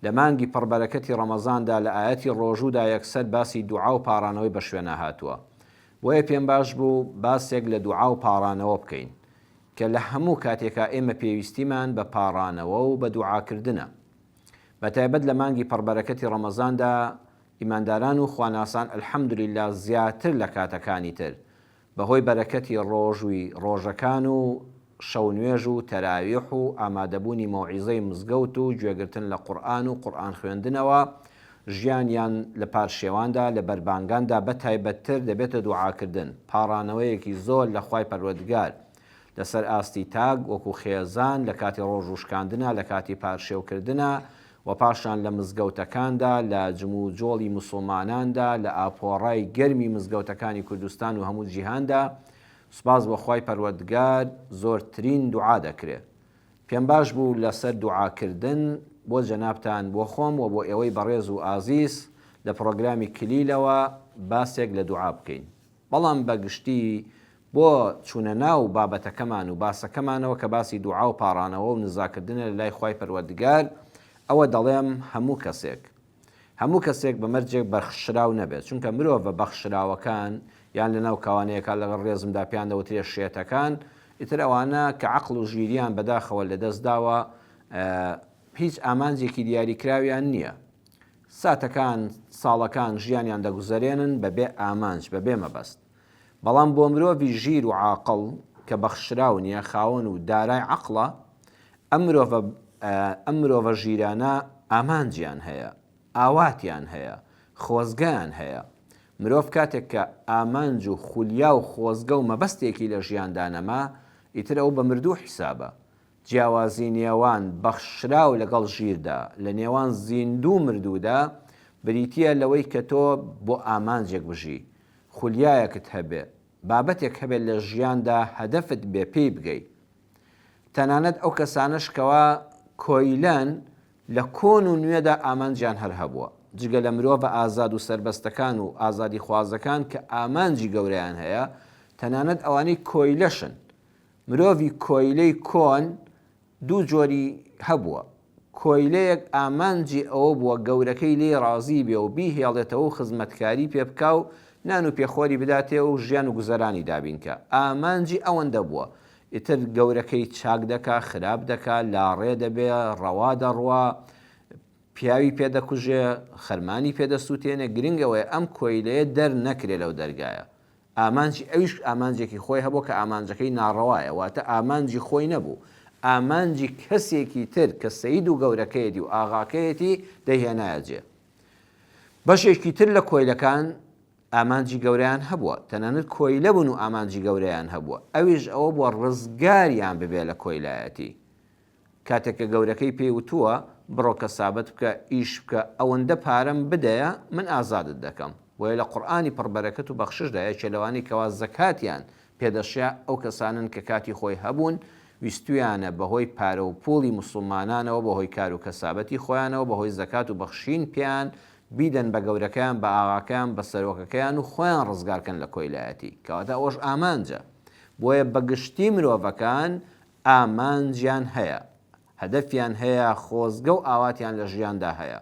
لە مانگی پڕ بەرەکەتی ڕەمەزاندا لە ئایەتی ڕۆژوودا یەکسەر باسی دوعا و پاڕانەوەی بە شوێنا هاتووە. بۆیە پێم باش بوو باسێک لە دوعا و پاڕانەوە بکەین کە لە هەموو کاتێکا ئێمە پێویستیمان بە پاڕانەوە و بە دوعاکردنە. بە تایبەت لە مانگی پڕ بەرەکەتی ڕەمەزاندا ئیمانداران و خواناسان الحمدللە زیاتر لە کاتەکانی تر بەهۆی بەرەکەتی ڕۆژوی ڕۆژەکان و شەونوێژ و تەراویح و ئامادەبوونی مەوعیزەی مزگەوت و گوێگرتن لە قورئان و قورئان خوێندنەوە ژیانیان لە پارشێواندا لە بەربانگاندا بەتایبەتتر دەبێتە دوعاکردن پاڕانەوەیەکی زۆر لە خوای پەروەردگار لەسەر ئاستی تاک وەکو خێزان لە کاتی ڕۆژووشکاندنا لە کاتی پارشێوکردنا و پاشان لە مزگەوتەکاندا لە جموجۆڵی موسڵماناندا لە ئاپۆڕای گەرمی مزگەوتەکانی کوردستان و هەموو جیهاندا سوپاس بۆ خوای پەروەردگار زۆرترین دوعا دەکرێ پێم باش بوو لەسەر دوعاکردن بۆ جەنابتان بۆ خۆم و بۆ ئێوەی بەڕێز و ئازیز لە پڕۆگرامی کلیلەوە باسێک لە دوعا بکەین بەڵام بە گشتی بۆ چوونە ناو بابەتەکەمان و باسەکەمانەوە کە باسی دوعا و پاڕانەوە و نزاکردنە لە لای خوای پەروەردگار ئەوە دەڵێم هەموو کەسێک هەموو کەسێک بە مەرجێک بەخشراو نەبێت چونکە مرۆڤە بەخشراوەکان یان لە ناو کەوانەیەکا لەگەڵ ڕێزمدا پێیان دەوترێ شێتەکان ئیتر ئەوانە کە عەقڵ و ژیریان بەداخەوە لەدەست داوە هیچ ئامانجێکی دیاریکراویان نییە ساتەکان ساڵەکان ژیانیان دەگوزەرێنن بەبێ ئامانج بەبێ مەبەست بەڵام بۆ مرۆڤی ژیر و عاقڵ کە بەخشراو نیە خاوەن و دارای عەقڵە ئەم مرۆڤە ئەم مرۆڤە ژیرانە ئامانجیان هەیە ئاواتیان هەیە خۆزگەیان هەیە مرۆڤ کاتێک کە ئامانج و خولیا و خۆزگە و مەبەستێکی لە ژیاندا نەما ئیتر ئەو بە مردوو حیسابە جیاوازی نێوان بەخشراو لەگەڵ ژیردا، لە نێوان زیندوو و مردوودا، بریتییە لەوەی کە تۆ بۆ ئامانجێک بژی، خولیایەکت هەبێ، بابەتێک هەبێ لە ژیاندا هەدەفت بێ پێی بگەی. تەنانەت ئەو کەسانەش کەوا کۆیلەن، لە کۆن و نوێدا ئامانجیان هەر هەبووە. جگە لە مرۆڤە ئازاد و سەربەستەکان و ئازادیخوازەکان کە ئامانجی گەورەیان هەیە، تەنانەت ئەوانەی کۆیلەشن، مرۆڤی کۆیلەی کۆن دوو جۆری هەبووە، کۆیلەیەک ئامانجی ئەوە بووە گەورەکەی لێی ڕازی بێ و بیهێڵێتەوە و خزمەتکاری پێ بکا و نان و پێخۆری بداتێ و ژیان و گوزەرانی دابین کا، ئامانجی ئەوەندە بووە، ئیتر گەورەکەی چاک دەکا، خراپ دەکا، لاڕێ دەبێ، ڕەوا دەڕوا، پیاوی پێ دەکوژێ، خەرمانی پێ دەسووتێنێ، گرنگ ئەوەیە ئەم کۆیلەیە دەرنەکرێ لەو دەرگایە. ئامانجی ئەویش ئامانجێکی خۆی هەبوو کە ئامانجەکەی ناڕەوایە واتە ئامانجی خۆی نەبوو ئامانجی کەسێکی تر کە سەید و گەورەکەیەتی و ئاغاکەیەتی دەیهێنایە جێ. بەشێکی تر لە کۆیلەکان ئامانجی گەورەیان هەبووە تەنانەت کۆیلە بوون و ئامانجی گەورەیان هەبووە ئەویش ئەوە بووە ڕزگاریان ببێ لە کۆیلایەتی. کاتێک کە گەورەکەی پێی وتووە، بڕۆ کەسابەت بکە، ئیش بکە، ئەوەندە پارەم بدەیە، من ئازادت دەکەم. بۆیە لە قورئانی پڕ بەرەکەت و بەخششدا یەکێ لەوانەی کەوا زەکاتیان پێ دەشیا ئەو کەسانەن کە کاتی خۆی هەبوون ویستویانە بەهۆی پارە و پوڵی موسڵمانانەوە بەهۆی کار و کەسابەتی خۆیانەوە بەهۆی زەکات و بەخشین پێیان بیدەن بە گەورەکەیان بە ئاغاکەیان بە سەرۆکەکەیان و خۆیان ڕزگارکەن لە کۆیلایەتی کەواتە ئەوەش ئامانجە بۆیە بەگشتی مرۆڤەکان ئامانجیان هەیە، هەدەفیان هەیە، خۆزگە و ئاواتیان لە ژیاندا هەیە.